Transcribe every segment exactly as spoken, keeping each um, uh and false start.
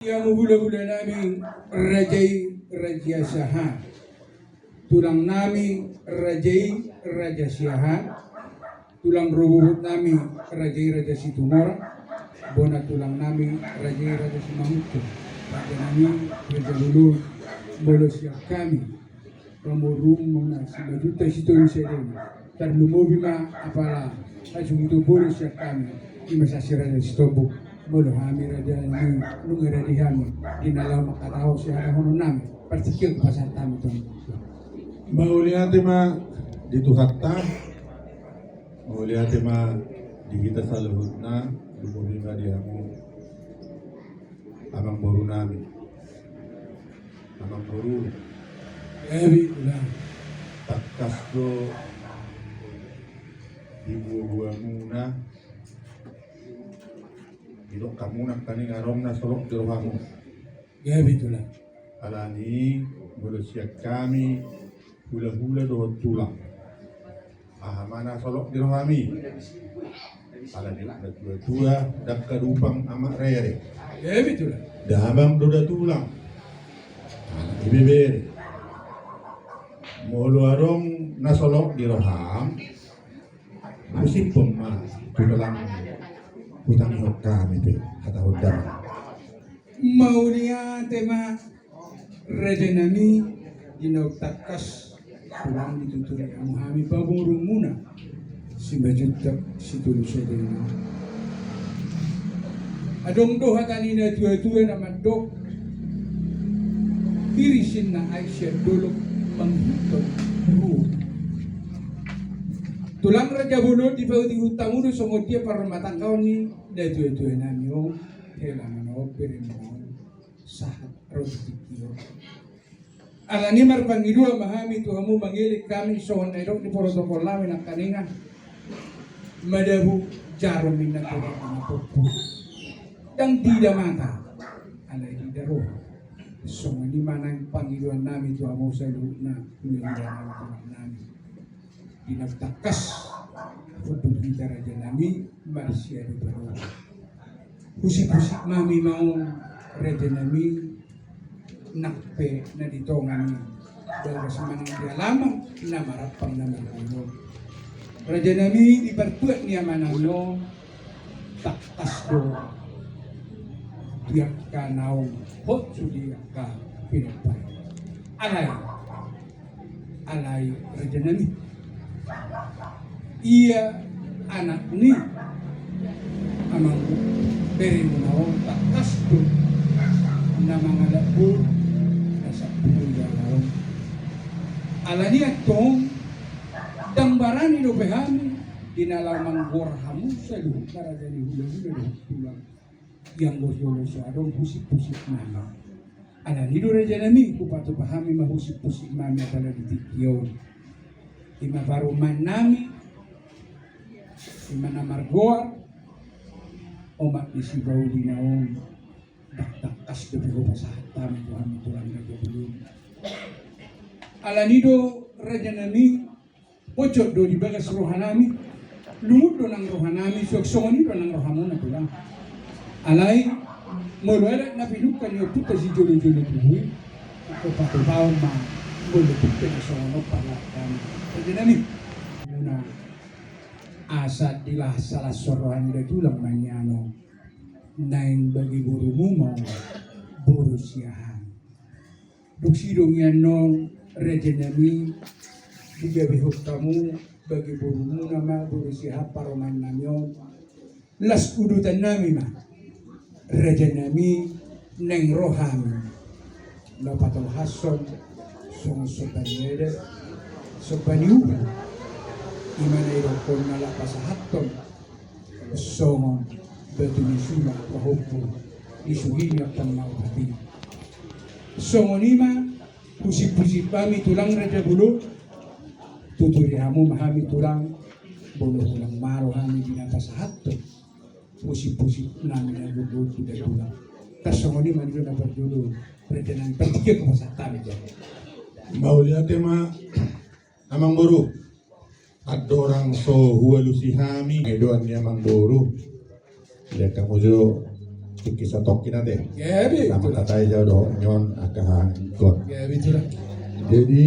Ia ma hulahula nami raja i Raja Siahaan, tulang nami raja i Raja Siahaan, tulang rorobot nami raja i Raja Situmorang, bona tulang nami raja i Raja Simanjuntak, raja nami Raja Bolon, molo sian hami pamoruonmuna Simanjuntak Sitolu Sada i, tarlumobi ma apala hasuhuton bolon sian hami, i ma sian si Raja Sitompul, molo hami raja nami nunga rade hami di na laho mangkatahon sian hadaonon nami, partingkian hupasahat hami tu hamu. Mauliate ma di Tuhanta, mauliate ma di hita saluhutna, lumobi ma di hamu amangboru nami. Amangboru. Gabe tulang. Tangkas do di buabuamuna, didok hamu nangkaning adong na solot di rohamu. Gabe tulang. Alani molo sian hami hulahula dohot tulang, aha ma na solot di rohami? Alani natuatua ndang hadupang amak rere. Gabe tulang. Damang do da tulang, anak ibebere. Molo adong na solot di roham, husiphon ma tu tulang, hutangihon hami pe hatahon damang. Mauliate ma raja nami, di na tangkas tulang dituturi hamu hami pamoruonmuna Simanjuntak Sitolu Sada i. Adong do hata ni natuatua na mandok, irisinna aek sian dolok mangihuthon ruo. Tulang Raja Bolon, dipaihutihut hamu do songon dia parrumatanggaon ni natuatua nami on, hela ma na on, bere ma na on, sahat ro di tingki on. Alani marpangidoan ma hami tu hamu, mangelek hami songon na nidok ni protokol nami nangkaningan, madabu jarum ninna tu anak na pompur. Ndang diida mata, alai diida roha. Songon i ma nang pangidoan nami tu hamu saluhutna, hulahula nami, tulang nami. Di na tangkas hundul hita raja nami marsiadu baroa. Husik-husik nami ma on raja nami, nang pe na di tonga ni bagas manang di alaman na marampang na margolo. Raja nami, di partuat ni amanami on, tangkas do di angka naung hot sude angka pinompar. Alai, alai raja nami, ia anak ni amang beremuna on tangkas do na mangalap boru na sampulu jala on. Alani antong ndang barani dope hami di na laho manggoar hamu saluhut na raja ni hulahula dohot tulang. Ianggo jolo so adong husik-husik nami. Alani do raja nami, hupatupa hami ma husik-husik nami apala di tingki on. I ma parumaen nami, i ma na margoar omak ni si Paulina on. Ndang tangkas dope hupasahat hami tu hamu tulang Raja Bolon. Alani do raja nami, pojok do di bagas roha nami, lungun do nang roha nami, suang songon i do nang rohamuna tulang. Alai molo adat na pinungka ni ompunta sijolo-jolo tubu i, ingkon patupaon ma molo tung pe na songon on parlahutna. Raja nami, muna asa dilas-alashon roha ni da tulang ma nian on, naeng bagi borumu ma on, boru Siahaan. Dung sidung i annon raja nami, digabehon hamu bagi borumuna ma boru Siahaan parumaen nami on. Las udutan nami ma raja nami, naeng ro hami na patolhashon songon somba ni adat, somba ni uhum, i ma na idokkon na laho pasahathon songon batu ni suma pahompu ni suhi ni ampang na opat i. Songon i ma husip-husip hami tulang Raja Bolon, tuturi hamu ma hami tulang, molo holan ma ro hami di na pasahathon husip-husip nami na gurgur tu da tulang. Tarsongon i ma nian na parjolo raja nami, partingkian hupasahat hami jo. Mauliate ma amangboru. Andorang so hualusi hami pangidoan ni amangboru, ia hamu jo Tingki satongkin ate. Gabe, sama itulah. Tatai jauh dohot nion angka hahangingkon. Gabe, itulah. Jadi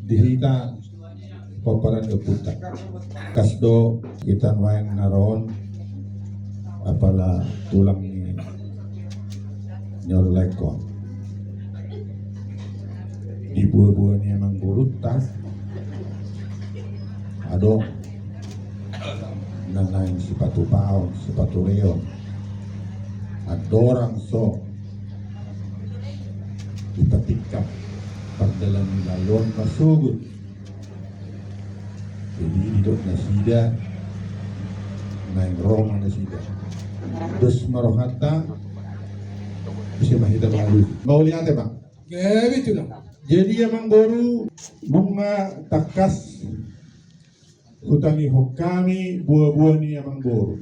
di hita pomparan ni ompunta, kas do hita nuaeng na ro on, apala tulang ni, ni on laengkon. Di boa-boa ni amangborunta adong na naeng sipatupaon, sipatureon. Andorang so dipatingkap pardalan ni lae on marsogot. Jadi didok nasida, naeng ro ma nasida. Dos ma rohanta, ise ma hita mangalusi. Mauliate ma. Gabe, itulah. Jadi amangboru, nunga tangkas hutangihon hami boa-boa ni amangboru.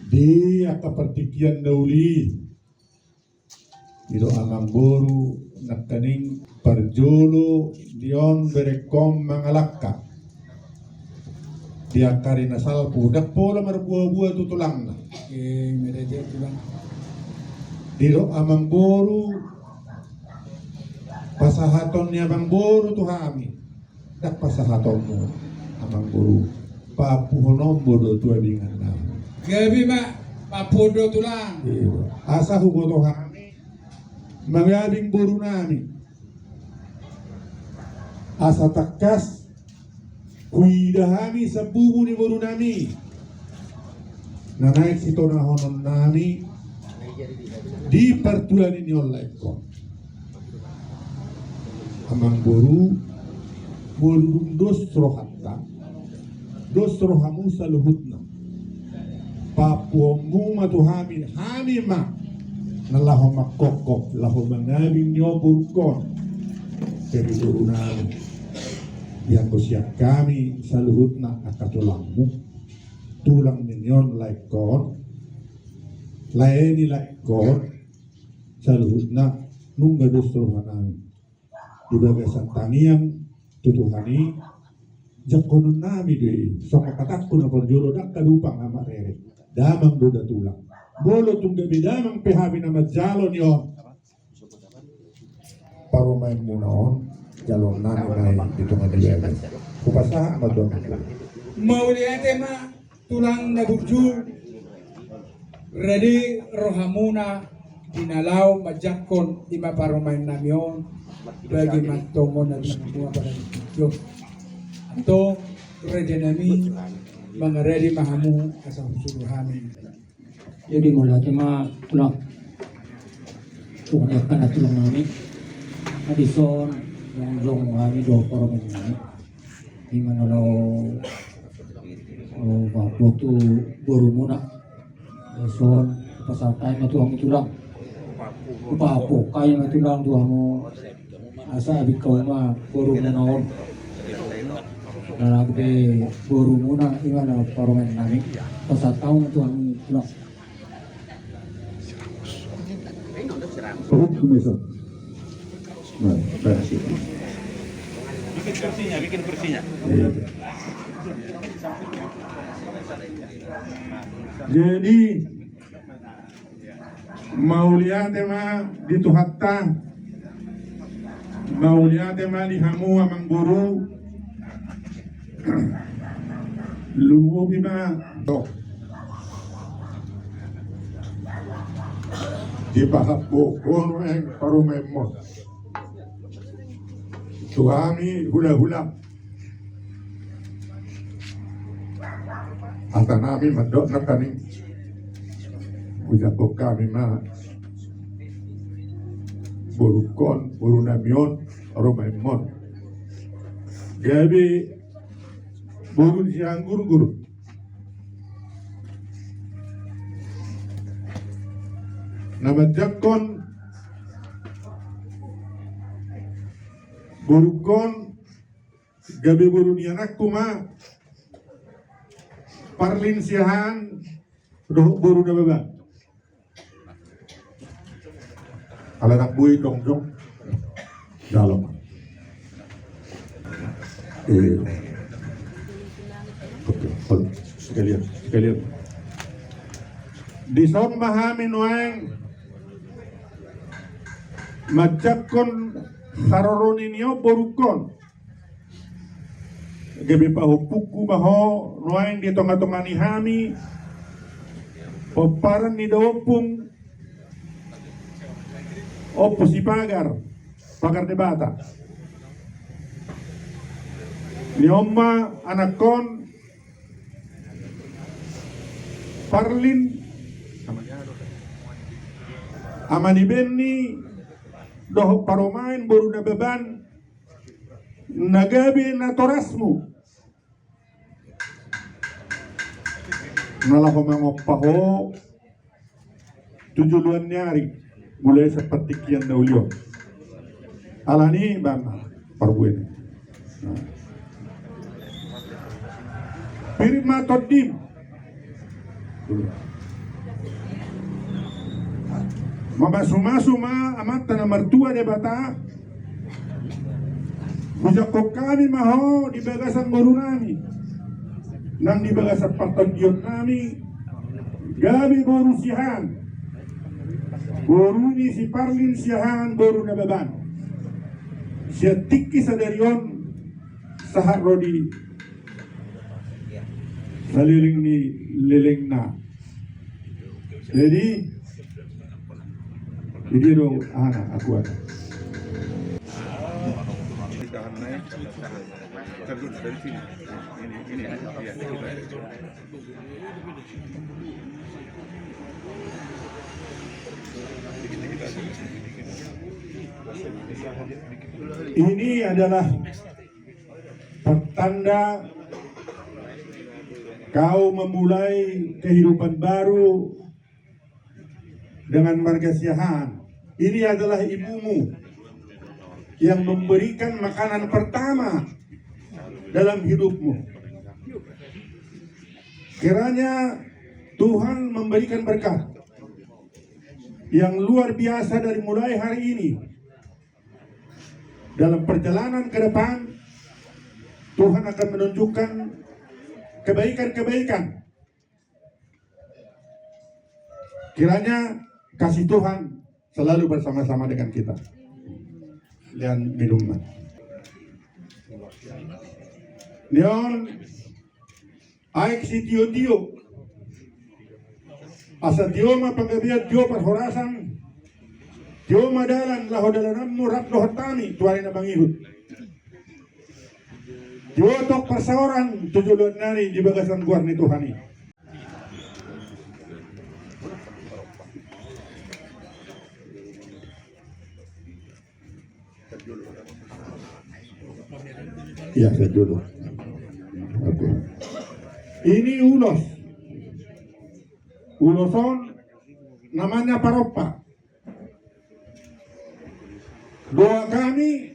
Di angka partingkian na uli i, didok amangboru nangkaning parjolo nion berengkon mangalangka di angka ari na salpu, ndang pola marboa-boa tu tulangna. Oke, meraja tulang. Didok amangboru, pasahaton ni amangboru tu hami. Ndang pasahatonmu, amangboru, paampuhononmu do tu abingan nami. Gabe ma, paampuhon do tulang. Iya. Asa huboto hami mangabing boru nami. Asa tangkas huida hami sambubu ni boru nami na naeng sitonahonon nami di partuanan ni on laengkon. Amangboru, molo dung dos rohanta, dos rohamu saluhutna, paampuhonmu ma tu hami, hami ma na laho mangkokkop, laho mangabing ni on borungkon. Jadi boru nami, dianggo sian hami saluhutna angka tulangmu, tulang ni on laengkon, lae ni laengkon, saluhutna nunga dos roha nami. Di bagasan tangiang tu Tuhan i, jangkonon nami do i, songon hatangku na parjolo, ndang hadumpang amak rere. Damang do da tulang. Molo tung gabe damang pe hami na manjalo ni on parumaenmuna on, jaloon nami ma i di tonga ni bagas. Hupasahat ma tu amangboru. Mauliate ma. Tulang na burju, rade rohamuna di na laho manjangkon i ma parumaen nami on, bagi ma antong on na di hamu apala di burju. Antong, raja nami, mangarade ma hamu asa husuru hami. Jadi mauliate ma tulang. Tulang ni angka na tulang nami. Adison, jongjong hami do parumaen nami. Ima na laho, eh, paampu tu borumuna. Dison, pasahat hami ma tu hamu tulang. Paampu hami ma tulang tu hamu. Asa abing hamu ma borumuna on. Na gabe borumuna, ima na parumaen nami. Pasahat hami ma tu hamu tulang. Perut kumisah. Nah, kasih. Bikin kursinya, bikin kursinya. Iya. Jadi, mauliate ma di Tuhanta. Mauliate ma di hamu amangboru. Lumobi ma. Toh. Dipaampuhon ma parumaenmon tu hami hulahula. Hata nami mandok nangkaning, hujangkon hami ma borungkon, boru nami on, parumaenmon. Gabe boru ni si Hanggurgur na manjangkon borungkon, gabe boru ni anakku ma parlin siahaan dohot boru na baba. Ala anak boi jongjong dalam. Eh. Oke, sekalian, sekalian. Dison ma hami nuaeng manjangkon haroroni ni on borungkon. Gabe pahompungku ma ho nuaeng di tonga-tonga ni hami, pomparan ni daompung Ompu Sipagar, Pagar Debata. Ni on ma anakkon, Parlin, ama ni Benni, dohot Parumaen boru Nababan, na gabe natorasmu. Na laho mangompa ho tu joloan ni ari, mulai sian partingkian na uli on. Alani i ma parbue ni. Nah. Pir ma tondim. Mamasumasu ma Amanta na martua Debata. Hujangkon hami ma ho di bagasan boru nami, nang di bagasan partondion nami, gabe boru Siahaan, boru ni si Parlin Siahaan boru Nababan. Sian tingki sadari on sahat ro di saleleng ni lelengna. Jadi, jadi do ahana aku ada. Ini adalah pertanda kau memulai kehidupan baru dengan marga Siahaan. Ini adalah ibumu yang memberikan makanan pertama dalam hidupmu. Kiranya Tuhan memberikan berkat yang luar biasa dari mulai hari ini. Dalam perjalanan ke depan, Tuhan akan menunjukkan kebaikan-kebaikan. Kiranya kasih Tuhan selalu bersama-sama dengan kita. Lian minum. Nion, aek sitiotio. Asa tio ma panggabean, tio parhorasan, tio ma dalan laho dalananmu rap dohot hami tu ari na mangihut. Tio tong parsaoran tu joloan nami di bagasan goar ni Tuhan i. Iya, saya dulu. Oke. Ini ulos. Ulos on namanya parompa. Doa kami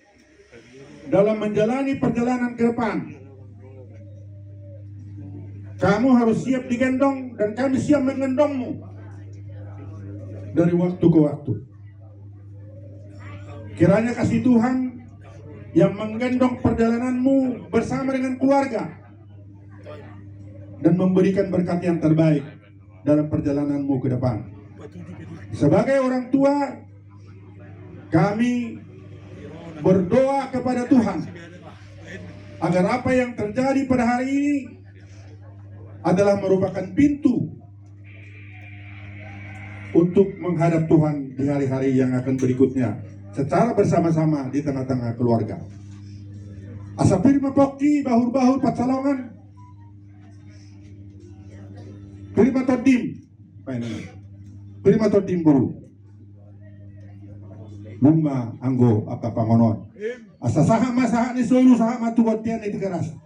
dalam menjalani perjalanan ke depan. Kamu harus siap digendong dan kami siap menggendongmu dari waktu ke waktu. Kiranya kasih Tuhan yang menggendong perjalananmu bersama dengan keluarga dan memberikan berkat yang terbaik dalam perjalananmu ke depan. Sebagai orang tua, kami berdoa kepada Tuhan agar apa yang terjadi pada hari ini adalah merupakan pintu untuk menghadap Tuhan di hari-hari yang akan berikutnya secara bersama-sama di tengah-tengah keluarga. Asa pir ma pongki, bahul-bahul pansalongan. Pir ma tondim. Pir ma tondim boru. Nunga anggo angka pangonon. Asa sahat ma sahat ni solu, sahat ma tu bontean ni Tigaras.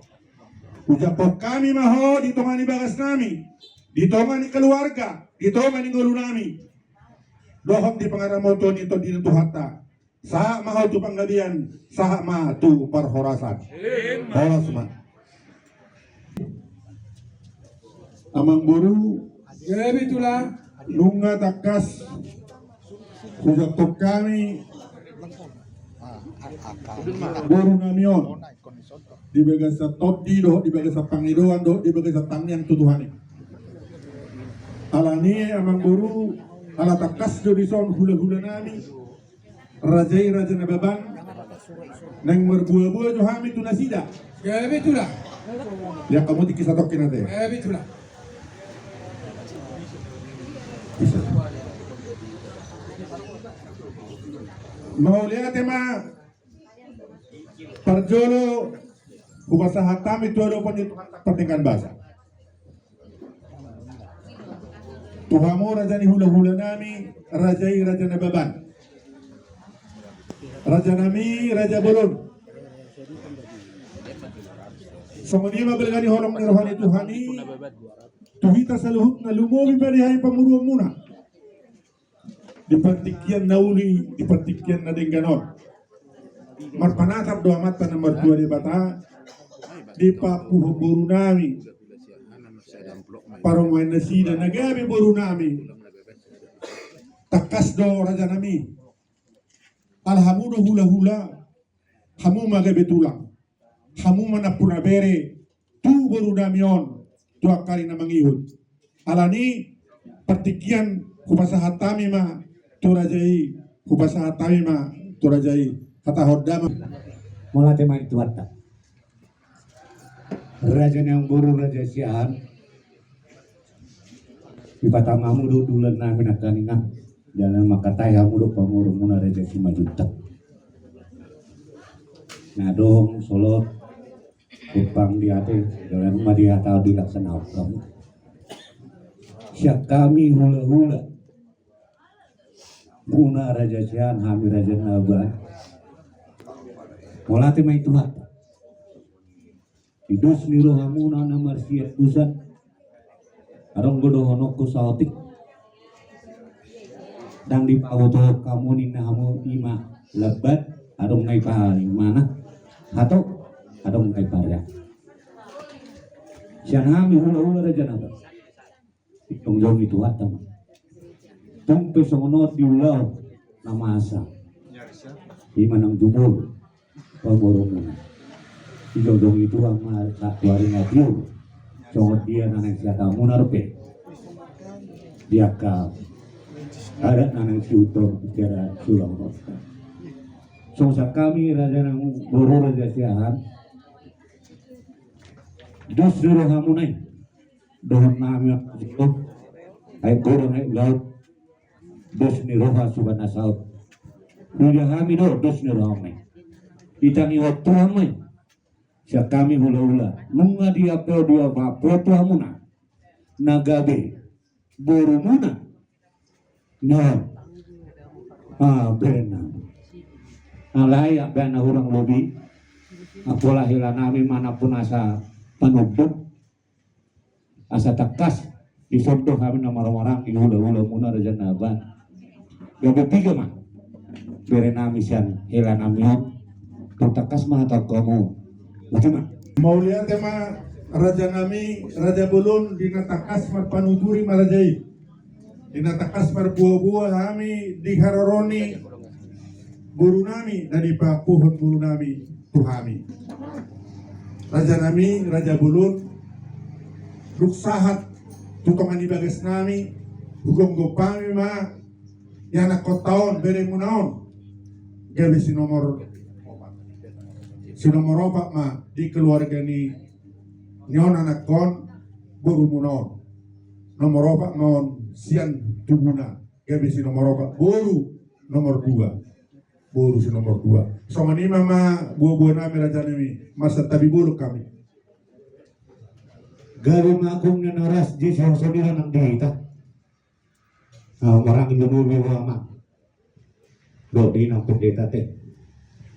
Hujangkon hami ma ho di tonga ni bagas nami, di tonga ni keluarga, di tonga ni ngolu nami. Dohot di pangaramoton ni Tondi ni Tuhanta. Sahat ma ho tu panggabean, sahat ma tu parhorasan. Horas ma. Amang boru, gabe tulang. Nunga tangkas hujangkon hami boru nami on di bagasan tondi dohot di bagasan pangidoan dohot di bagasan tangiang tu Tuhan i. Alani i amangboru, ala tangkas do dison hulahulanami, raja i Raja Nababan, naeng marboaboa jo hami tu nasida. Gabe tulang. Lihat hamu tingki satongkin ate. Gabe tulang. Bisa. Mauliate ma. Parjolo, hupasahat hami tu adopan ni Tuhanta pardenggan basa. Tu hamu raja ni hulahulanami, raja i Raja Nababan. Rajanami, raja bolon. Songon i ma balga ni holong ni roha ni Tuhan i tu hita saluhutna, lumobi ma di hami pamoruonmuna. Di partingkian na uli, di partingkian na denggan on. Marpanatap do Amanta na martua Debata, dipangkuhon borunami, parumaen nasida na gabe borunami. Tangkas do rajanami. Ala hamu do hulahula, hamu ma gabe tulang. Hamu ma nampuna bere tu borunami on, tu angka ari na mangihut. Alani partingkian hupasahat hami ma tu raja i, hupasahat hami ma tu raja i. Hatahon damang. Mauliate ma di Tuhanta. Raja ni amangboru, Raja Siahaan. Dipatama hamu do dulannami nangkaning, jala mangkatai hamu do pamoruonmuna Raja Simanjuntak. Na adong solot tumpang di ate, jala ma dihatahon dilaksanaon hamu. Sian hami hulahula muna Raja Siahaan, hami Raja Nababan. Mauliate ma di Tuhanta. Di dos ni rohamuna na marsiandusan, adong do dohononku saotik. Ndang dipabotohon hamu ninna hamu i ma lambat, adong na iparimana, hatop, adong na ipareak. Sian hami hulahula Raja Nababan. Dijongjongi Tuhanta ma. Tung pe songon on di ulaon na masa, i ma nang jumolo pamoruonmuna. Dijongjongi Tuhan ma sahat tu ari na tiur. Songon dia na naeng sihatamuna dope, di angka adat na naeng siihuthon, di adat siulaon on. Songon sian hami raja ni amangboru, Raja Siahaan, dos ni rohamuna i. Dohononnami ma, aek godang aek laut, dos ni roha suba na saut. Huida hami do dos ni roha ma i. Ditangihon Tuhan ma i. Sian hami hulahula, nunga diampehon, diampehon tu hamuna na gabe borumuna. Nah, ah, benar. Alai, ah, benar, hurang lobi. Apala helanami ma nampuna asa panunduk. Asa tangkas dison do hami na marhahamaranggi hulahulamuna Raja Nababan. Gabe piga ma berenami sian helanami on. Tung tangkas ma hatahononku. Botima. Mauliate ma rajanami, raja bolon, di na tangkas marpanuturi ma raja i. Di na tangkas marboaboa hami di haroro ni borunami na dipangkuhon borunami tu hami. Rajanami, raja bolon, dung sahat tu tonga ni bagasnami, hugomgom hami ma ianakhonta on, beremuna on, gabe si nomor, si nomor opat ma di keluarga ni, ni on anakhon, borumuna on. Nomor opat ma on sian tubuna, gabe si nomor opat, boru nomor dua. Boru si nomor dua. Songon i ma, ma boaboanami, rajanami, marsantabi bolon hami. Gabe ma agung na naras di sihorson i nang di hita. Nah, marang Indonesia ma. Dohot di nang pendeta te.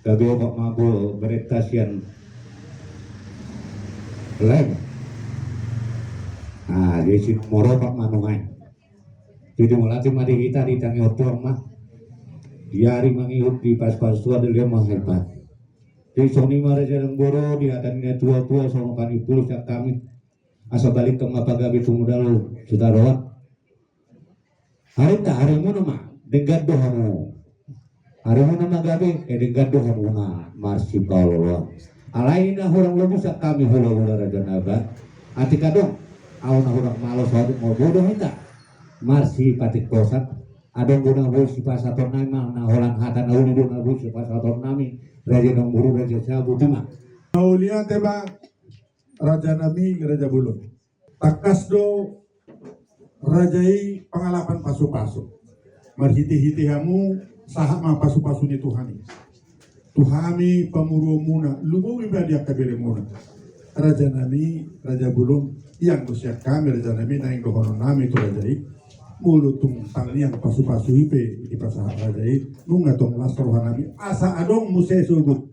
Gabe opat ma bo berenta sian lem. Nah, jadi si nomor opat ma nuaeng. Jadi mauliate ma di hita, ditangihon Tuhan ma. Di ari mangihut, di paspas tua, di lema hebat. Jadi songon i ma raja nang boru, di hata ni natuatua, songon panipulus sian hami. Asa balik ma pagabe tumundalhon sitadoan. Harimuna, harimuna ma, denggan do hamu. Harimuna ma gabe, eh, denggan do hamuna marsipaolooloan. Alai na hurang lobi sian hami hulahula Raja Nababan. Atik adong, ahu na hurang malo saotik, molo bodo hita. marsipatingkosan. Adong do na boi sipasahatonnami, manang na holan hata na uli do na boi sipasahatonnami, raja ni amangboru, raja Siahaan, botima. Mauliate ma, rajanami, raja bolon. Tangkas do raja i pangalapan pasupasu. Marhitehite hamu sahat ma pasupasu ni Tuhan i tu hami pamoruonmuna, lumobi ma di angka beremuna. Rajanami, raja bolon, ianggo sian hami rajanami, naeng dohononnami tu raja i, molo tung tangiang pasupasu i pe dipasahat raja i, nunga tong las rohanami asa adong muse sogot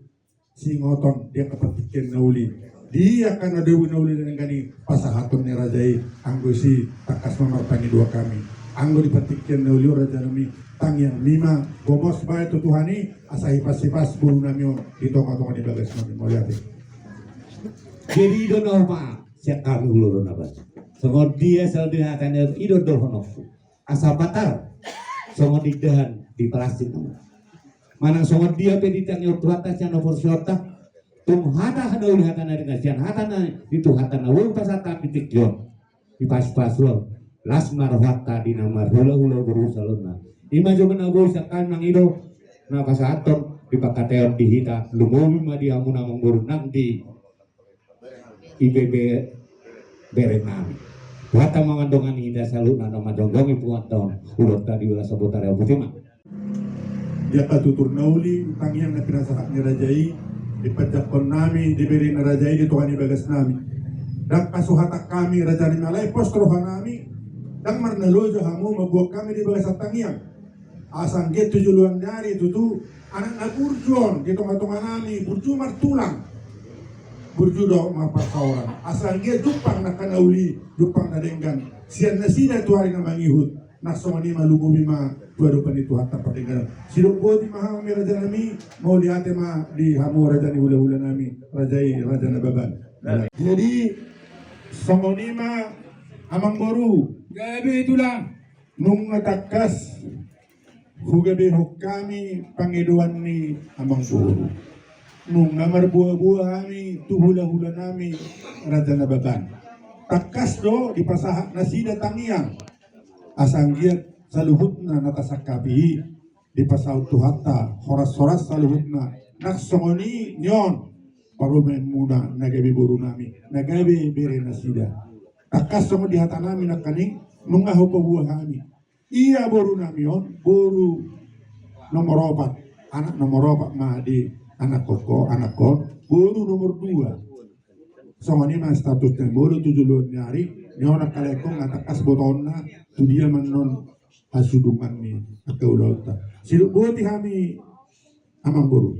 singoton di angka partingkian na uli, di angka na dobu na uli na denggan i pasahaton ni raja i. Anggo disi tangkas ma marpangidoan hami, anggo di partingkian na uli on rajanami, tangiangmi ma gomos baen tu Tuhan i asa hipas-hipas borunami on di tonga-tonga ni bagasnami. Mauliate. Jadi i do na homa sian hami hulahula na baban. Songon dia selalu di hata ni i do dohononku. Asa patar songon indahan di palastik. Manang songon dia pe ditangihon Tuhanta sian na porseaonta, tung hata na uli, hata na denggan sian hata ni Tuhanta na boi pasahat di tingki on, di pasupasu on, las ma rohanta di na marhulahula boru saluhutna. I ma jo na boi sian hami mangido na pasahathon di pangkataion di hita, lumobi ma di hamuna amangboru nang di ibebere nami. Tuhanta ma mandongani hita saluhutna, na mandongani punguanta on, ulaonta di ulaon sabotari on, botima. Di angka tutur na uli, tangiang na pinasahat ni raja i, dipanjangkon nami di bere ni raja i di tonga ni bagasnami. Ndang hasuhatan hami rajanami, alai pos rohanami, ndang marnaloja hamu mamboan hami di bagasan tangiang. Asa anggiat tu joloan ni ari tutu anak na burju on di tonga-tonganami, burju martulang, burju dohot marparsaoran. Asa anggiat jumpang na angka na uli, jumpang na denggan sian nasida tu ari na mangihut. Nang songon i ma, lumobi ma tu adopan ni Tuhanta pardengganon. Sidok boti ma hami rajanami, mauliate ma di hamu raja ni hulahulanami, raja i, raja na baban. Jadi songon i ma amangboru. Gabe tulang. Nunga tangkas hugabehon hami pangidoan ni amangboru. Nunga marboaboa hami tu hulahulanami raja na baban. Tangkas do dipasahat nasida tangiang. Asa anggiat saluhutna na tasangkapi i dipasaut Tuhanta horashoras saluhutna. Nang songon i nion parumaenmuna na gabe borunami, na gabe bere nasida. Tangkas songon di hatanami nangkaning, nunga hupaboa hami. Ia borunami on, boru nomor opat, anak nomor opat ma di anakkon, anakkon, boru nomor dua. Songon i ma statusna, molo tu joloan ni ari, nion angka laengkon nga tangkas botoonna tu dia ma annon hasudungan ni angka ulaonta. Sidok boti hami amangboru.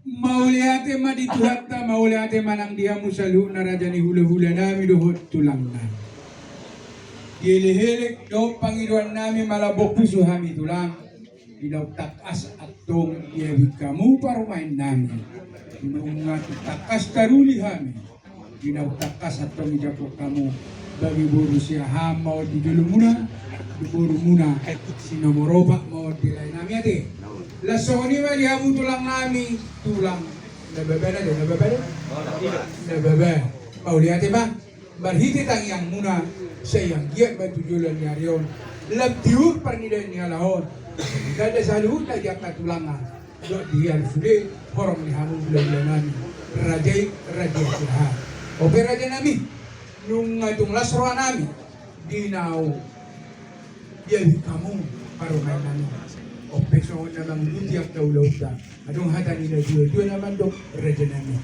Mauliate ma di Tuhanta, mauliate ma nang di hamu saluhutna raja ni hulahulanami dohot tulangnami. Dielek-elek dohot pangidoannami malambok pusu hami tulang, di naung tangkas antong diabing hamu parumaennami, di naung tangkas taruli hami. Di naung tangkas antong dijangkon hamu, bagi boru Siahaan ma on di jolomuna, di borumuna si nomor opat ma on di laenami ate. Laos songon i ma di hamu tulangnami, tulang na baban ate, na baban ate? Na baban. Mauliate ma, marhite tangiangmuna, sai anggiat ma tu joloan ni ari on lam tiur parnidaan ni halak on. Tanda saluhutna di angka tulang dohot di hita sude, horong ni hamu hulahulanami, raja i, raja Siahaan. On pe rajanami, nunga tung las rohanami di naung diabing hamu parumaennami. On pe songon na manguduti angka ulaonta, adong hata ni natuatua na mandok, rajanami: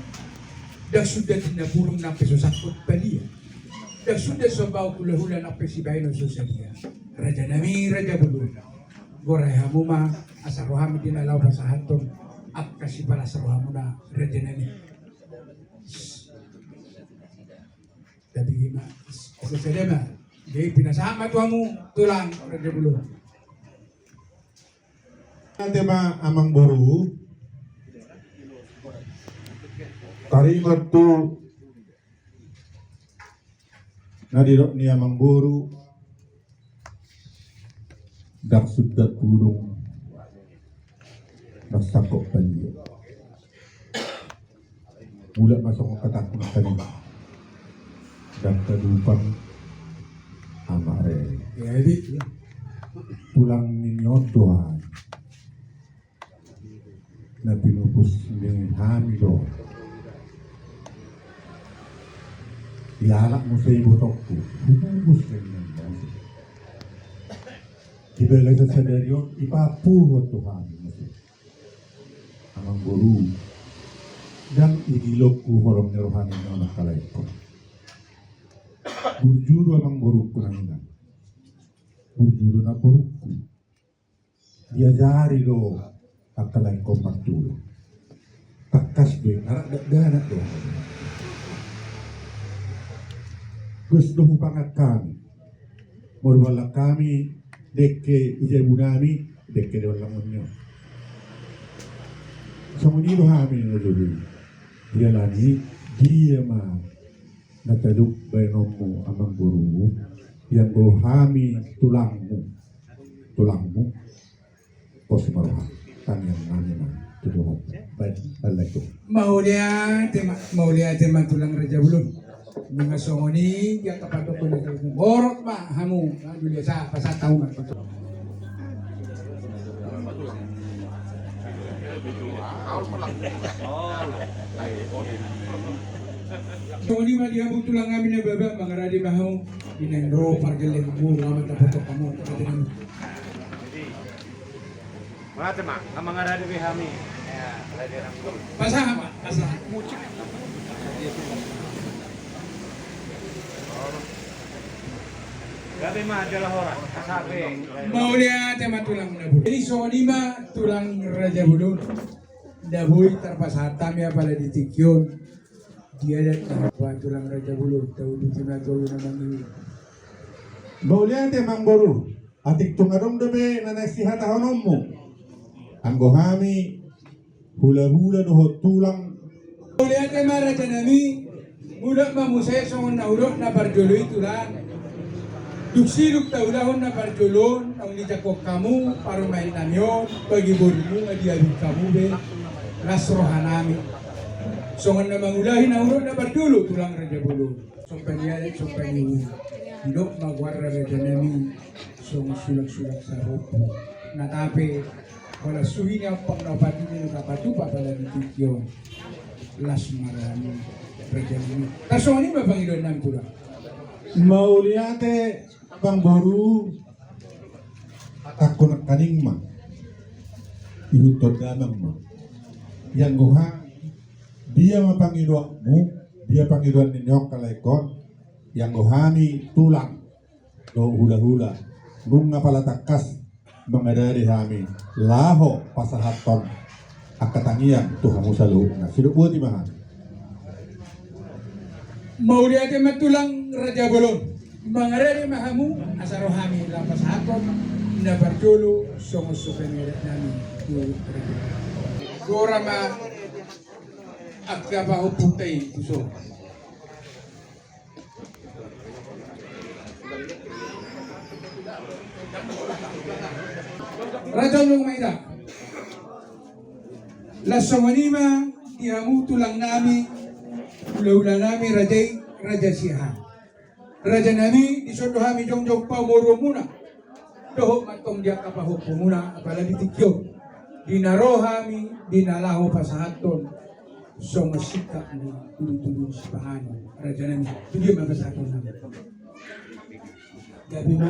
Ndang sundat hinapurung nang pe so sangkot palia. Ndang sundat sombaon hulahula nang pe sibahenon so sadia. Rajanami, raja bolon, gorai hamu ma asa ro hami di na laho pasahathon angka sipalas rohamuna, rajanami. Tapi i ma, asa sada ma. Jadi pinasahat ma tu hamu tulang, raja bolon. Ate ma amangboru. Taringot tu na didok ni amangboru, ndang sundat pudung nang sangkot palia. Mulak ma songon hatangku tadi, ndang tadupang amak rere. Jadi, tulang ni on do hami. Na pinupus ni hami do. Dialap muse ibotongku, hupupus ni on muse. Di bagasan sadari on, dipapuhot tu hami muse. Amangboru, ndang idilongku holong ni roha ni on angka laengkon. Burju do amangborungku nang inang. Burju do namborungku. Diajari do angka laengkon martulang. Tangkas be, anak dakdanak do. Dos do hupangan hami. Molo huallang hami dengke di jabu nami, dengke di allangon ni on. Songon i do hami na jolo i. Dialani dia ma na taduk baenonmu amangboru, ianggo hami tulangmu. Tulangmu. Pos ma roha, tangiang nami ma tu Tuhan. Baik, baik tu. Mauliate ma, mauliate ma tulang raja bolon. Nunga songon i, dia kapatokon na tahu borok ma hamu, alhamdulillah, sa pasahat hamu ma. Songon i ma di hamu tulang nami na baba, mangarade ma hamu, inang ro pargelleng mu, lama tapatok hamu, kata hamu. Mate ma, nga mangarade be hami. Pasahat ma, pasahat. Gabe ma jala horas, pasahat be. Mauliate ma tulang na bolon. Jadi songon i ma tulang raja bolon. Nda boi tarpasahat hami apala di tingki on. Di adat na tulang raja bolon, tau di tuna tolu na mangiwi. Mauliate amangboru. Atik tung adong dope na naeng sihatahononmu. Anggo hami hulahula dohot tulang. Mauliate ma raja nami, mudok ma muse songon na hudok na parjolo i tulang. Dung sidung taulahon na parjolo on, naung dijangkon hamu parumaen nami on, bagi borumu nga diabing hamu be, las roha nami. Songon na mangulahi na hudok na parjolo tulang raja bolon. Sompang ni adat, sompang ni uhum. Didok ma goarna raja nami, songon sulak-sulak sahompu. Na tape, holan suhi ni ampang na opat i na kapatupa apala di tingki on. Las ma roha ni raja nami. Tarsongon i ma pangidoan nami tulang. Mauliate amangboru. Tangko nangkaning ma. Ihuthon damang ma. Ianggo hami, dia ma pangidoanmu, dia pangidoan ni on angka laengkon. Ianggo hami tulang dohot hulahula, nunga pala tangkas mangarade hami laho pasahathon angka tangiang tu hamu saluhutna. Sidok boti ma hami. Mauliate ma tulang raja bolon. Mangarade ma hamu asa ro hami laho pasahathon na parjolo songon sope ni adat nami tu raja. Gora ma angka pahompu ta i tu son. Raja on ma ida. Las songon i ma di hamu tulang nami, hulahula nami raja i, Raja Siahaan. Raja nami, dison do hami jongjong pamoruonmuna. Dohot mantong di angka pahompumuna, apala di tingki on. Di na ro hami, di na laho pasahathon. Songon singkat ni tudutudu ni sipanganon. Raja nami, tu dia ma pasahaton nami. Gabe ma.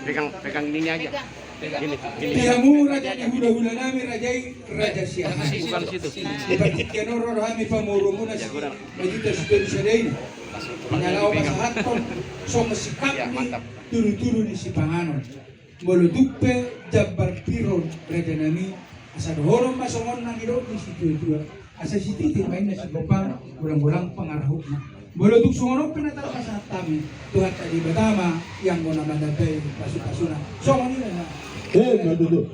Pegang, pegang ini aja. Ini, ini. Di hamu raja ni hulahula nami, raja i, Raja Siahaan. Bukan situ. Di partingkian on ro hami pamoruonmuna si Raja i, Raja i, Raja i. Di na laho pasahathon, songon singkat ni tudutudu ni sipanganon. Molo tung pe jambar pir on raja nami, asa dohonon ma songon na nidok ni situatua. Asa sititi ma inna sigopang, golang-golang pangarahutna. Molo tung songon on pe na tarpasahat hami, Tuhanta Debata ma ianggo na mandapei pasupasuna. Songon i ma. Eh, betul.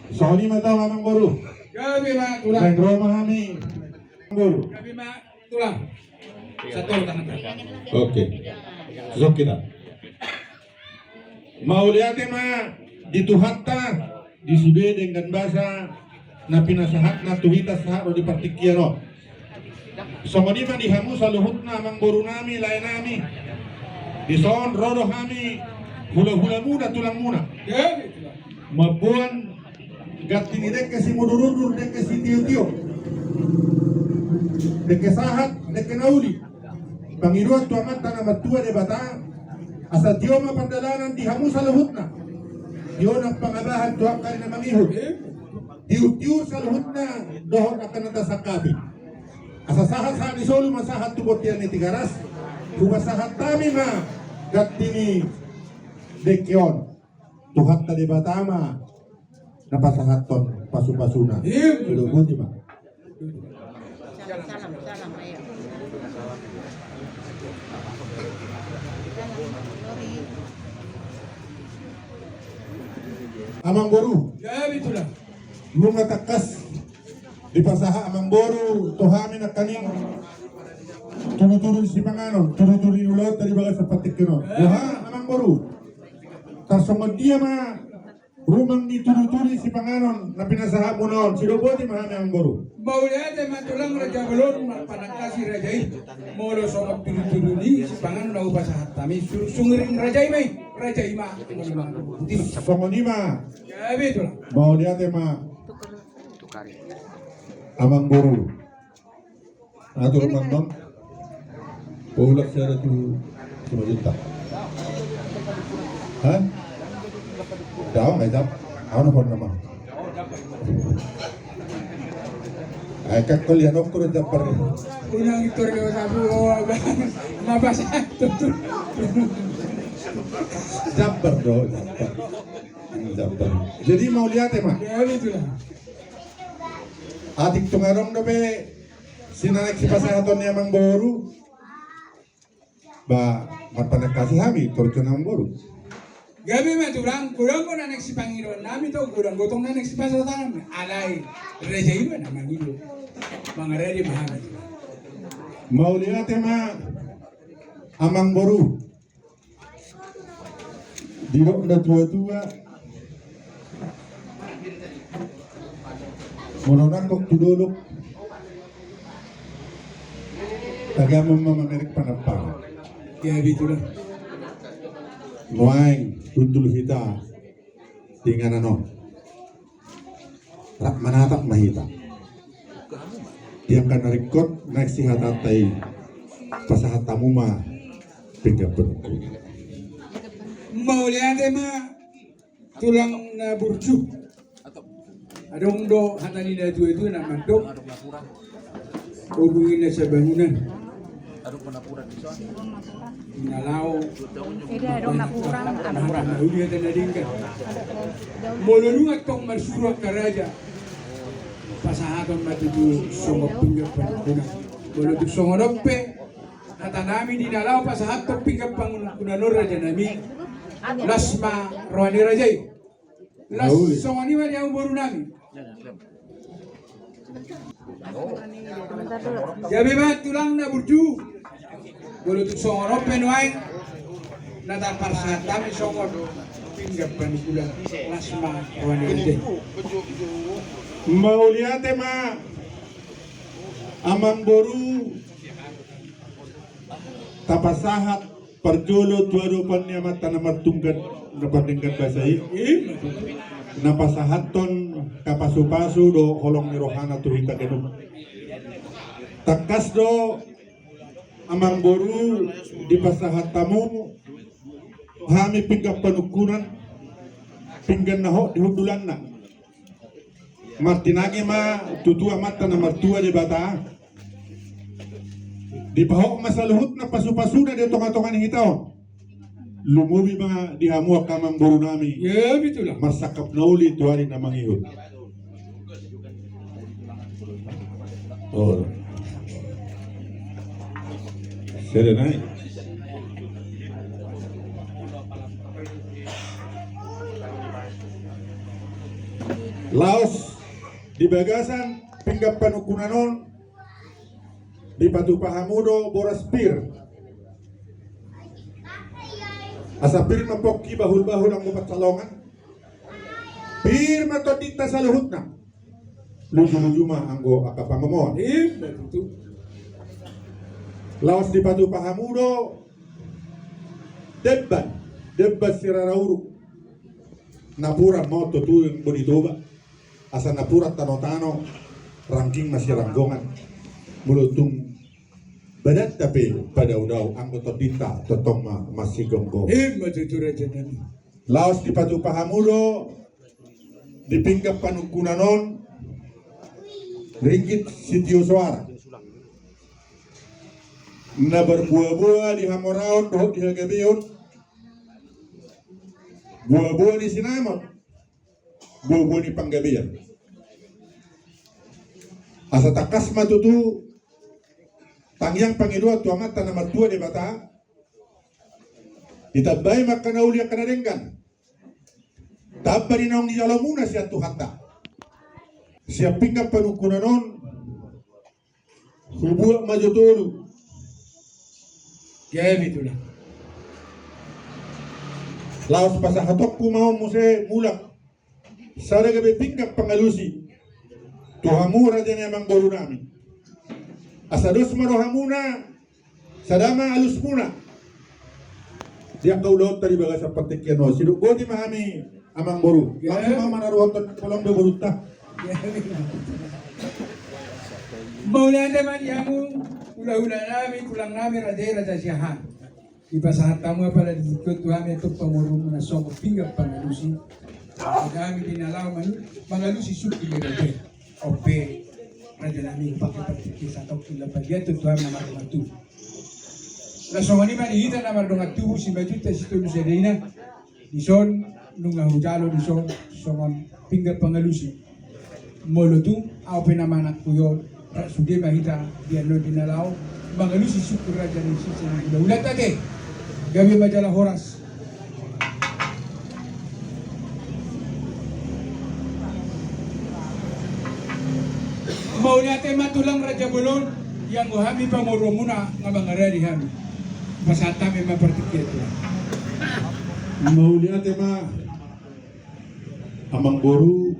Songon i ma tau amangboru. Gabe ma tulang. Naeng ro ma hami. Amangboru. Gabe ma tulang. Satu tangan. Oke. Susuk kita. Mauliate ma di Tuhanta, di sude denggan basa na pinasahatna tu hita sahat ro di partingkian on. Songon i ma di hamu saluhutna amangboru nami, lae nami. Dison ro do hami hulahulamuna, tulangmuna. Mamboan ganti ni dengke simudurudur, dengke sitiotio, dengke sahat, dengke na uli. Pangidoan tu Amanta na martua Debata, asa tio ma pardalanan di hamu saluhutna. Tio nang pangabahan tu angka na mangihut. Tiurtiur saluhutna dohot angka na tasangkapi. Asa sahat-sahat ni solu ma sahat tu bontean ni Tigaras. Hupasahat hami ma ganti ni dengke on. Tuhanta Debata ma na pasahathon pasupasuna. Sudah boti ma. Amangboru. Nunga tangkas dipasahat amangboru tu hami nangkaning tudutudu ni sipanganon, tudutudu ni ulaonta di bagasan partingkian on. Boha amangboru? Tarsongon dia ma rumang ni tudutudu ni sipanganon na pinasahatmuna on? Sudah boti ma hami amangboru. Mauliate ma tulang raja bolon, marpanangkasi raja i. Molo songon tudutudu ni sipanganon na hupasahat hami, sungiring raja i ma i. Raja i ma. Songon i ma. Mauliate ma amangboru. Atur mandon. Paulak sada tu Simanjuntak. Hah? Daong aja. Au na pon nama. Ai kan kau lihat okkur jambar. Unang itu lewat aku. Ngapa satu? Jambar do. Jambar. Jadi mauliate ma. Atik tung adong dope sinanek sipasahaton ni amangboru. Ba marpanangkasi hami torus tu amangboru. Gabe ma tulang, godang do na naeng sipangidoan nami, godang do tong na naeng sipasahaton nami. Alai raja i ma na mangido. Mangarade ma hami. Mauliate ma amangboru. Didok natuatua, molo nangkok tu dolok, tagamon ma mamereng panampangan. Nuaeng hundul hita di inganan on. Rap manatap ma hita. Di angka na ringkot naeng sihatanta i, pasahat hamu ma pinggan panungkun. Mauliate ma tulang na burju. Adong do hata ni natuatua na mandok. Obuhi na sabangunan. Di na laho. Eda adong napuran. Napuran. Molo nunga tong marsuru angka raja, pasahaton ma tutu songon pinggan panungkunan. Molo tung songon on pe hata nami, di na laho pasahathon pinggan panungkunan on raja nami, las ma roha ni raja i. Las. Songon i ma di hamu boru nami. Gabe ma tulang na burju. Molo tung songon on pe nuaeng na taparsahat hami songon pinggan panungkunan, las ma roha ni raja i. Mauliate ma amangboru. Tapasahat parjolo tu adopan ni Amanta na martungkat, na pardenggan basa i, na pasahathon hapasupasu dohot holong ni rohana tu hita ganup. Tangkas do amangboru, dipasahat hamu hami pinggan panungkunan, pinggan na hot di hundulanna. Martinangi ma tutu Amanta na martua Debata. Dipahot ma saluhutna pasupasuna di tongatonga ni hita on. Lumobi ma di hamu angka amangboru nami. Marsangkap na uli tu ari na mangihut. Sada nai. Laos di bagasan pinggan panungkunan on, dipatupa hamu do boras pir. Asa pir ma pongki, bahulbahul anggo pansalongan. Pir ma tondinta saluhutna. Lujuluju ma anggo angka pangomoan. Ima tutu. Laos dipatupa hamu do demban, demban sirara uruk. Napuran ma on tutu, boni Toba. Asa napuran tano-tano, rangging masiranggongan. Molo tung badanta pe padaodao, anggo tondinta tongtong ma masigomgoman. Ima tutu, raja nami. Laos dipatupa hamu do di pinggan panungkunan on ringgit sitio soara na marboa-boa di hamoraon dohot di hagabeon, boa-boa ni sinamot, boa-boa ni panggabean. Asa tangkas ma tutu tangiang pangidoan tu Amanta na martua Debata, ditambai ma angka na uli angka na denggan, tamba di naung nijalomuna sian Tuhanta. Sian pinggan panungkunan on hubuat ma jo tolu. Gabe tulang. Laos pasahatonku ma on muse mulak sada gabe pinggan pangalusi tu hamu raja ni amangboru nami. Asa dos ma rohamuna, sada ma alusmuna di angka ulaonta di bagasan partingkian on. Sidok boti ma hami, amangboru. Langsung ma manaruhon tondinta, holong do borunta. Mauliate ma di hamu, hula-hula nami, tulang nami, raja i, Raja Siahaan. Dipasahat hamu apala di tingki on tu hami antong pamoruonmuna songon pinggan pangalusi. Asa hami di na laho manu-, mangalusi sungkun ni raja i. On pe, raja nami, pake partingkian satongkin lam bagian tu hami na mardongan tubu. Na songon i ma di hita na mardongan tubu, Simanjuntak Sitolu Sada Ina. Dison nunga hujalo dison songon pinggan pangalusi. Molo tung ahu pe na manangkui on, rap sude ma hita di annon di na laho mangalusi sungkun raja ni sisa ni hula-hulanta ate. Gabe ma jala horas. Mauliate ma tulang raja bolon, ianggo hami pamoruonmuna nga mangaradi hami. Pasahat hami ma partingkian tulang. Mauliate ma amangboru,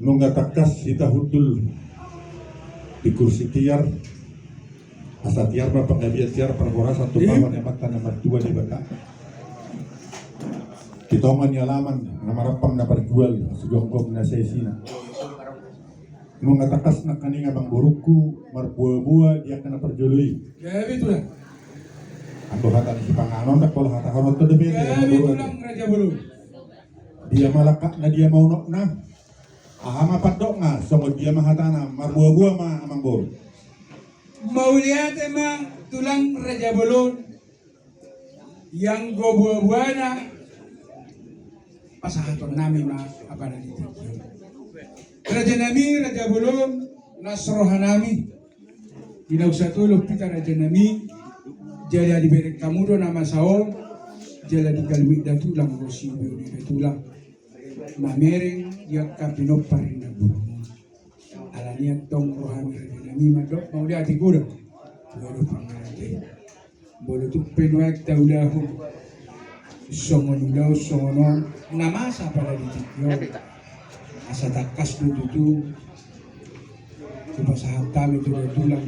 nunga tangkas hita hundul di kursi tiar. Asa tiar ma panggabean, tiar parhorasan tu pahua ni Amanta na martua Debata. Di tonga ni alaman na marampang na parjual, sigomgom na saisina. Nunga tangkas nangkaning amangborungku marboa-boa di angka na parjolo i. Gabe tulang. Anggo hata ni sipanganon ndang pola hatahonon tu dope. Gabe tulang raja bolon. Dia ma langkatna, dia ma unokna? Aha ma pandokna, songon dia ma hatana, marboa-boa ma amangboru. Mauliate ma tulang raja bolon. Ianggo boa-boana pasahaton nami ma apala di tingki on. Raja nami, raja bolon, nas roha nami. Di naung satolop hita raja nami, jala dibereng hamu do na masa on, jala digalui da tulang ro siboyo ni da tulang. Mamereng di angka pinompar ni na burung. Alani antong roha ni raja nami mandok mauliate godang. Godang pangalaje. Molo tung pe nuaeng taulahon songon ulaon songon on na masa apala di tingki on. Asa tangkas do tutu hupasahat hami tu da tulang.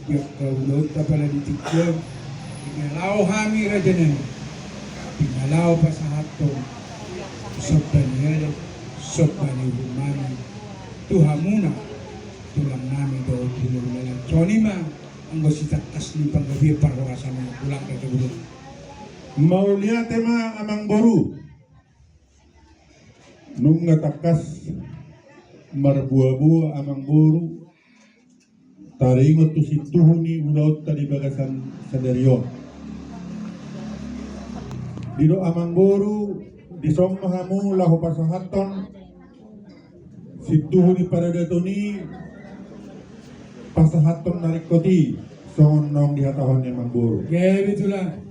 Di angka ulaonta apala di tingki on, di na laho hami raja nami, di na laho pasahathon somba ni adat, somba ni uhum nami tu hamuna tulang nami dohot hula-hula nami. Songon i ma anggo sitangkas ni panggabean parhorasan on, tulang raja bolon. Mauliate ma amangboru. Nunga tangkas marboa-boa amangboru taringot tu sintuhu ni ulaonta di bagasan sadari on. Didok amangboru, dison ma hamu laho pasahathon sintuhu ni paradaton i, pasahathon na ringkot i, songon naung dihatahon ni amangboru. Gabe tulang.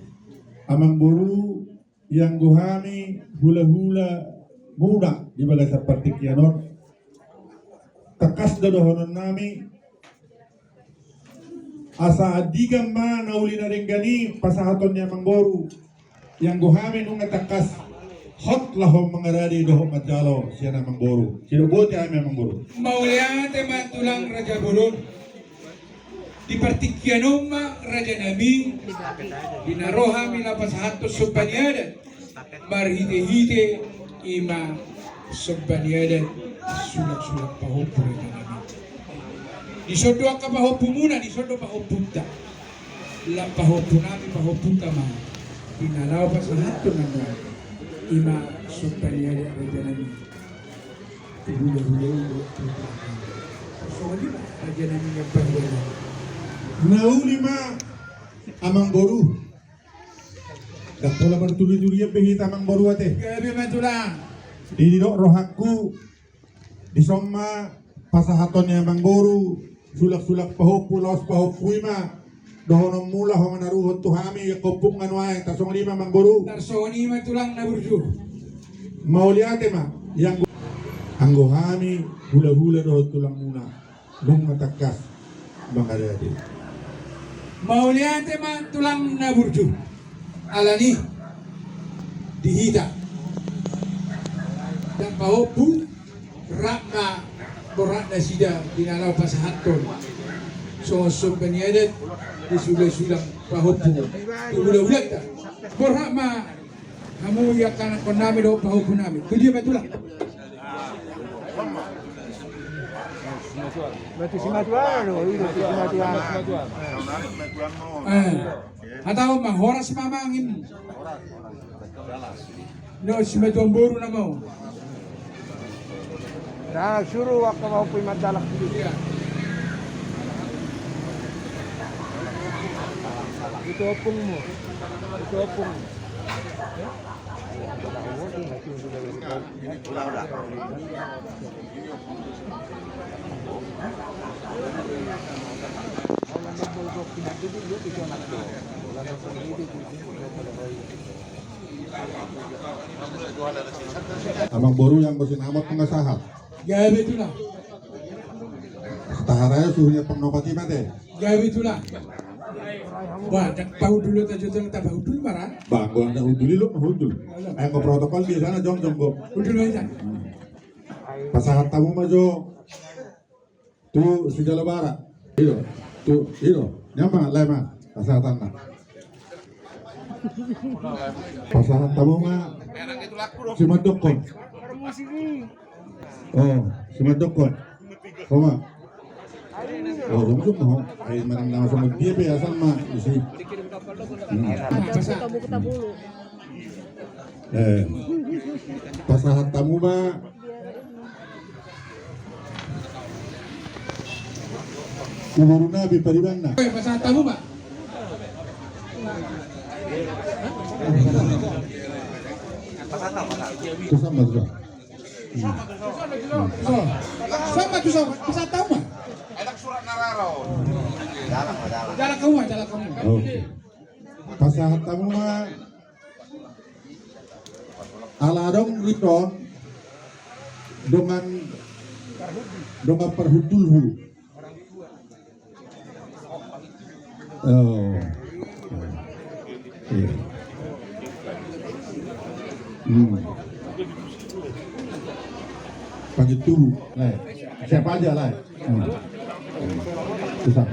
Amangboru, ianggo hami hula-hula muna di bagasan partingkian on, tangkas do dohonon nami, asa andigan ma na uli na denggan i pasahaton ni amangboru. Ianggo hami nunga tangkas hot laho mangaradi dohot manjalo sian amangboru. Sidok boti hami amangboru. Mauliate ma tulang raja bolon. Di partingkian on ma raja nami, di na ro hami laho pasahathon somba ni adat, marhite-hite i ma somba ni adat, sulak-sulak pahompu raja nami. Dison do angka pahompumuna, dison do pahompunta. Lam pahompu nami, pahompunta ma di na laho pasahathon nami, i ma somba ni adat raja nami. Hula-hula i do. Songon i ma raja nami, na bahen. Na uli ma amangboru. Ndang pola martuli-tulian be hita amangboru ate. Gabe ma tulang. Didok rohangku, dison ma pasahaton ni amangboru, sulak-sulak pahompu, laos pahompu i ma dohononmuna, ho manaruhon tu hami, angka ompung na nuaeng, tarsongon i ma amangboru. Tarsongon i ma tulang na burju. Mauliate ma, ianggo, anggo hami hula-hula dohot tulangmuna, nunga tangkas mangada ate. Mauliate ma tulang na burju. Alani di hita, ndang pahompu, rap ma borhat nasida di na laho pasahathon songon somba ni adat di sula-sula pahompu tu hula-hulanta. Borhat ma hamu angka anakkon nami dohot pahompu nami. Tu dia ma tulang? Batu Simatuan do, i do tu Simatuan. Eh. Hatahon ma, horas ma amang. Ino Simatuan boru nama on. Nah, suru angka pahompu i mandalak. Itu ompungmu. Itu ompungmu. Amangboru, ianggo sinamot nunga sahat. Gabe tulang. Taharai suhut ni pangnopat i ma ate. Gabe tulang. Bah, ndang pahundul do, tajotong tapahundul ma ra. Bah, anggo ndang hundul i, lo mahundul. Ayo, anggo protokol biasana jongjong do. Hundul ma ita. Pasahat hamu ma jo tu si Jalabara. I do. Tu, i do. Ni ma, lae ma. Pasahatanna. Pasahat hamu ma. Simandokkon. Oh, simandokkon. Oma. Oh, jongjong ma ho. Ai manang nama songon dia pe asal ma isi. Hmm. Eh. Pasahat hamu ma. Uburuna be paribanna. Pasahat hamu ma. Pasahat hamu ma. Tusan ma tusan. Tusan ma tusan. Pasahat hamu ma. Jalan hamu ma, jalan hamu ma. Oke. Pasahat hamu ma. Ala adong riton dongan, dongan parhundulhu. Oh. Iya. Hmm. Pagi tubuh, lae. Siapa aja, lae? Hmm. Hmm. Susah.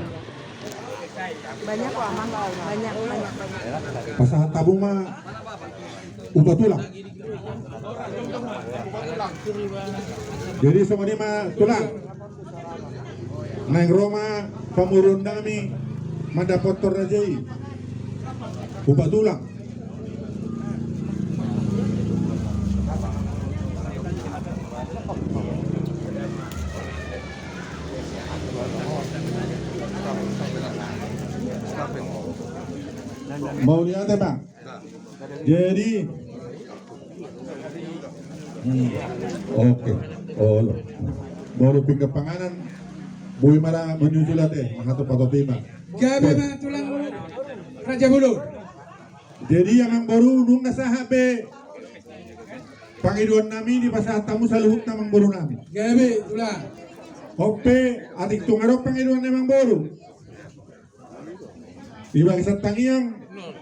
Banyak kok, Amang. Banyak, banyak, banyak. Pasahat hamu ma upa tulang. Jadi songon i ma tulang. Naeng ro ma pamoruon nami mandapothon raja i. Upa tulang. Mauliate ma. Jadi, hmm, oke. Olo. Molo pinggan panganan, boi ma ra menyusul ate, mahatop-hatop i ma. Gabe ma tulang raja bolon. Jadi amangboru, nunga sahat be pangidoan nami, dipasahat hamu saluhutna amangboru nami. Gabe tulang. On pe, atik tung adong pangidoan ni amangboru. Di bagasan tangiang,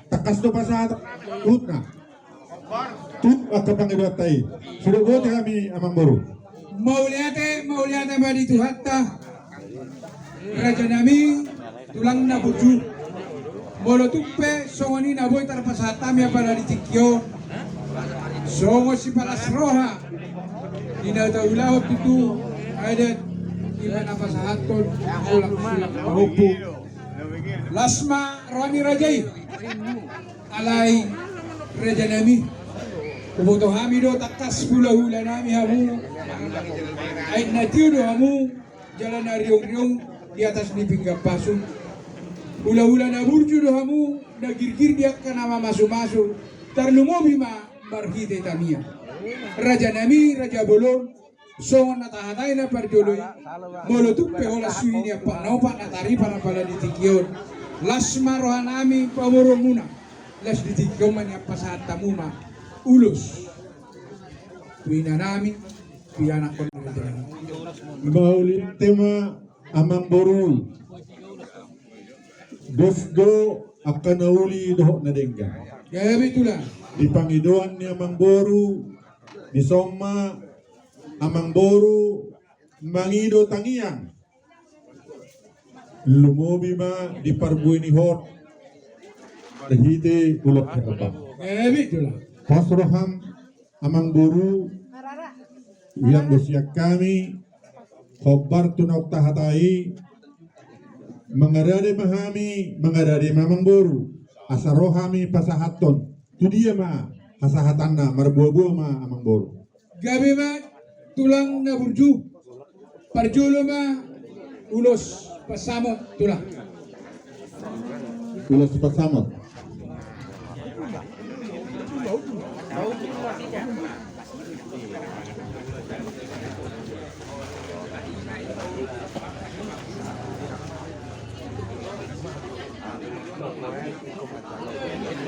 tangkas do pasahat saluhutna tu angka pangidoanta i. Sude boti hami amangboru. Mauliate, mauliate ma di Tuhanta. Raja nami, Tulang na burju, molo tung pe songon i na boi tarpasahat hami apala di tingki on, songon sipalas roha di na taulahon tutu adat, i ma na pasahathon sulak-sulak pahompu. Las ma roha ni raja i. Alai raja nami, huboto hami do tangkas hulahula nami hamu, ai na tio do hamu jala na riong-riong di atas ni pinggan pasu. Hulahula na burju do hamu, na girgir di angka na mamasu-masu, tarlumobi ma marhite tangiang. Raja nami, raja bolon, songon na tahatai na parjolo i, molo tung pe holan suhi ni ampak na opat na taripar apala di tingki on, las ma roha nami pamoruonmuna, las di tingki on ma nian pasahat hamu ma ulos tu ina nami, tu ianakhon nami. Mauliate ma amangboru, dos do angka na uli dohot na denggan. Gabe tulang. Di pangidoan ni amangboru, dison ma amangboru mangido tangiang, lumobi ma di parbue ni hot marhite ulos herbang. Gabe tulang. Pos roham amangboru, ianggo sian hami, hombar tu naung tahatai, mangarade ma hami, mangarade ma amangboru, asa ro hami pasahathon tu dia ma hasahatanna, marboa-boa ma amangboru. Gabe ma tulang na burju. Parjolo ma ulos pansamot tulang. Ulos pansamot.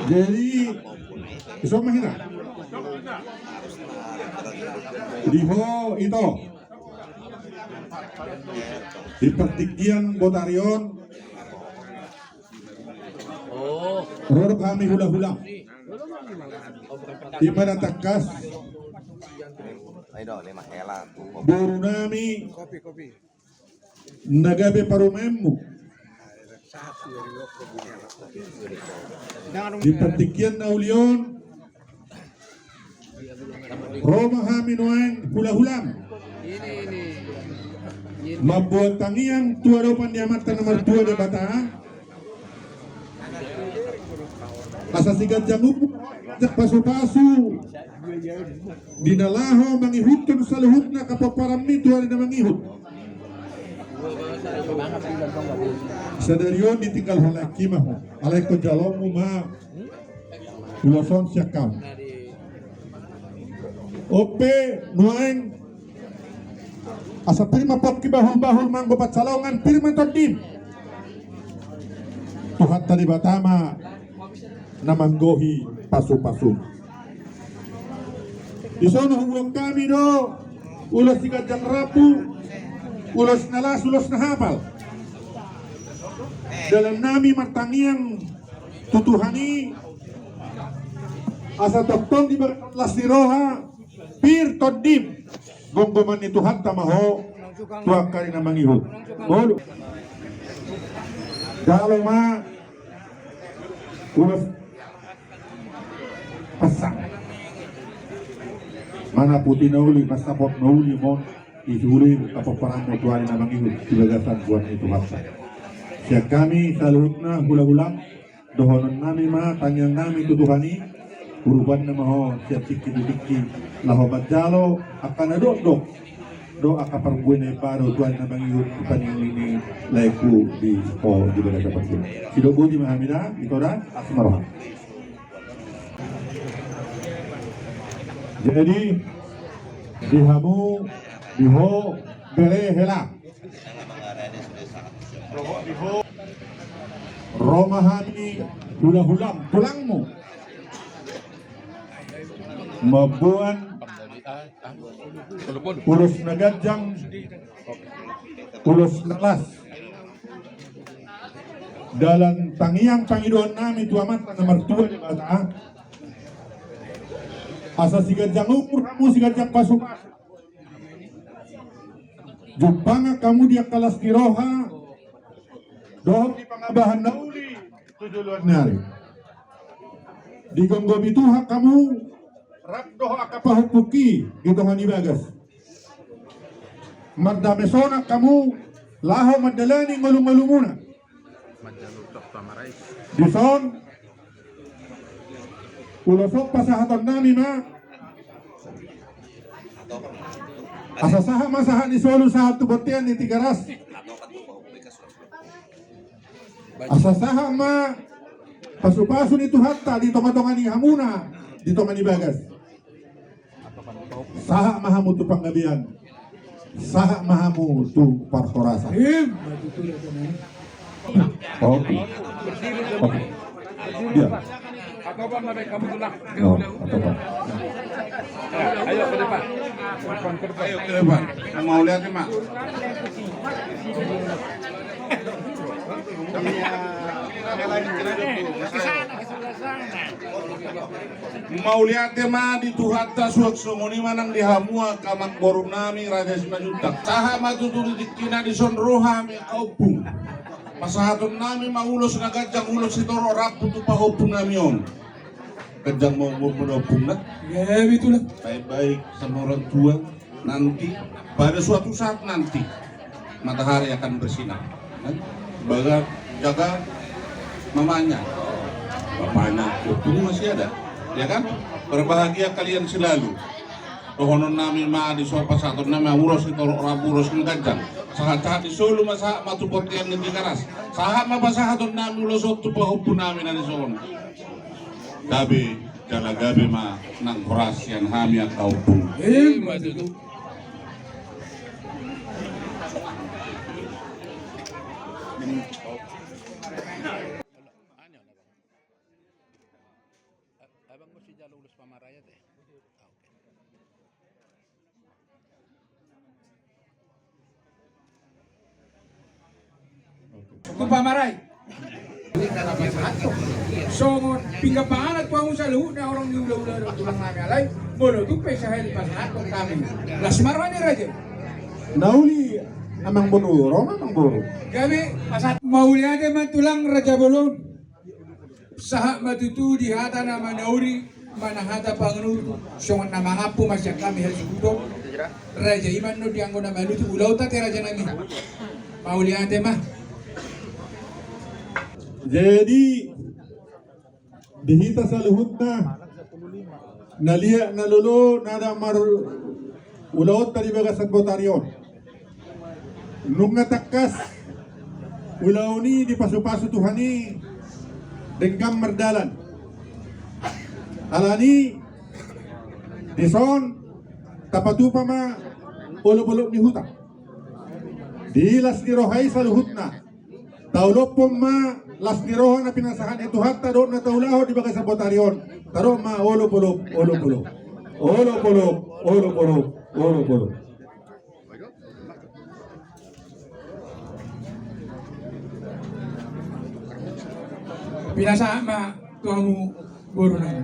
Jadi, dison ma hita. Di ho ito. Di partingkian botari on, ro do hami hula-hula. I ma na tangkas boru nami na gabe parumaenmu. Di partingkian na uli on, ro ma hami nuaeng hula-hulam. Mamboan tangiang tu adopan ni Amanta na martua Debata, asa siganjang umur, ganjang pasu-pasu di na laho mangihuthon saluhutna angka pomparanmi tu ari na mangihut. Sadari on ditinggalhon laengki ma ho, alai ingkon jaloonmu ma ulos on sian hami. On pe nuaeng, asa pir ma pongki bahul-bahul manggo pansalongan, pir ma tondim. Tuhanta Debata ma na manggohi pasu-pasu. Dison huboan hami do ulos siganjang rambu, ulos na las, ulos na hapal. Dalan nami martangiang tu Tuhan i, asa tongtong di bagasan las ni roha, pir tondim, gomgoman ni Tuhanta ma ho tu angka ari na mangihut. Molo jalo ma ulos pansamot. Mana putih na uli, pasapot na uli mon, isi uli angka pomparanmu tu ari na mangihut di bagasan goar ni Tuhanta. Sian hami saluhutna hula-hulam, dohonon nami ma tangiang nami tu Tuhan i, urupanna ma ho sian tingki tu tingki, laho manjalo angka na dokdok do angka parbue na imbaru tu ari na mangihut di paninggil ni laengku di ho di bagasan parjolo. Sidok boti ma hami da, ito da, las ma roha. Jadi di hamu, di ho bere hela, ro ma hami hula-hulam, tulangmu, mamboan ulos na ganjang, ulos na las. Dalan tangiang pangidoan nami tu Amanta na martua Debata, asa siganjang umur hamu, siganjang pasu-pasu, jumpangan hamu di angka las ni roha, Dohot di pangabahan na uli tu joloan ni ari. Digomgomi Tuhan hamu rap dohot angka pahompungki di tonga ni bagas. Mardame sonang hamu laho mandalani ngolungolumuna. Dison ulos on pasahatonnami ma. Asa sahat ma sahat ni solu sahat tu bontean ni Tigaras. Asa sahat ma pasupasu ni Tuhanta di tongatonga ni hamuna di tonga ni bagas. Sahat ma hamu tu panggabean. Sahat ma hamu tu parhorasan. Oke. Oke. Iya. No, atau apa? Ayo ke depan. Ayo ke depan. Mauliate ma. Mauliate ma di Tuhanta, suang songon i ma nang di hamu angka amangborunami Raja Simanjuntak. Sahat ma tutu di tingkina dison ro hami angka ompung. Pasahatonnami ma ulos na ganjang, ulos sitorop rambu tu pahompungnami on. Ganjang ma umurmu da ompungna. Iya, betul. Baik-baik sama orang tua. Nanti, pada suatu saat nanti, matahari akan bersinar. Kan? Baga jaga mamanya, bapaknya, waktu ini masih ada, ya kan? Berbahagia kalian selalu. Dohononnami ma dison, pasahatonnami ma ulos sitorop rambu, ulos na ganjang. Sahat-sahat ni solu ma sahat ma tu bontean ni Tigaras. Sahat ma pasahatonnami ulos on tu pahompunami na dison. Gabe jala gabe ma nang horas sian hami angka ompung. Ima tutu. Abang mesti jalo ulos pamaraya te. Tu pamarai. Songon pinggan panganan tu hamu saluhutna horong ni hulahula dohot tulang nami, alai molo tung pe sahali pasahathon hami. Las ma roha ni raja. Na uli amangboru, ro ma amangboru. Gabe pasahat. Mauliate ma tulang raja bolon. Sahat ma tutu di hata na manauri, manang hata panganut, songon na mangampu ma sian hami hasuhuton. Raja i ma annon di anggo na manutup ulaonta te raja nami. Mauliate ma. Jadi di hita saluhutna na liat na lolo na dang marulaonta di bagasan botari on. Nunga tangkas ulaon i dipasupasu Tuhan i denggan mardalan. Alani dison tapatupa ma olopolop ni huta. Di las ni roha i saluhutna taolophon ma las ni roha na pinasahat ni Tuhanta dohot na taulahon di bagasan botari on. Tadok ma olopolop, olopolop. Olopolop, olopolop, olopolop. Pinasahat ma tu hamu boru nami.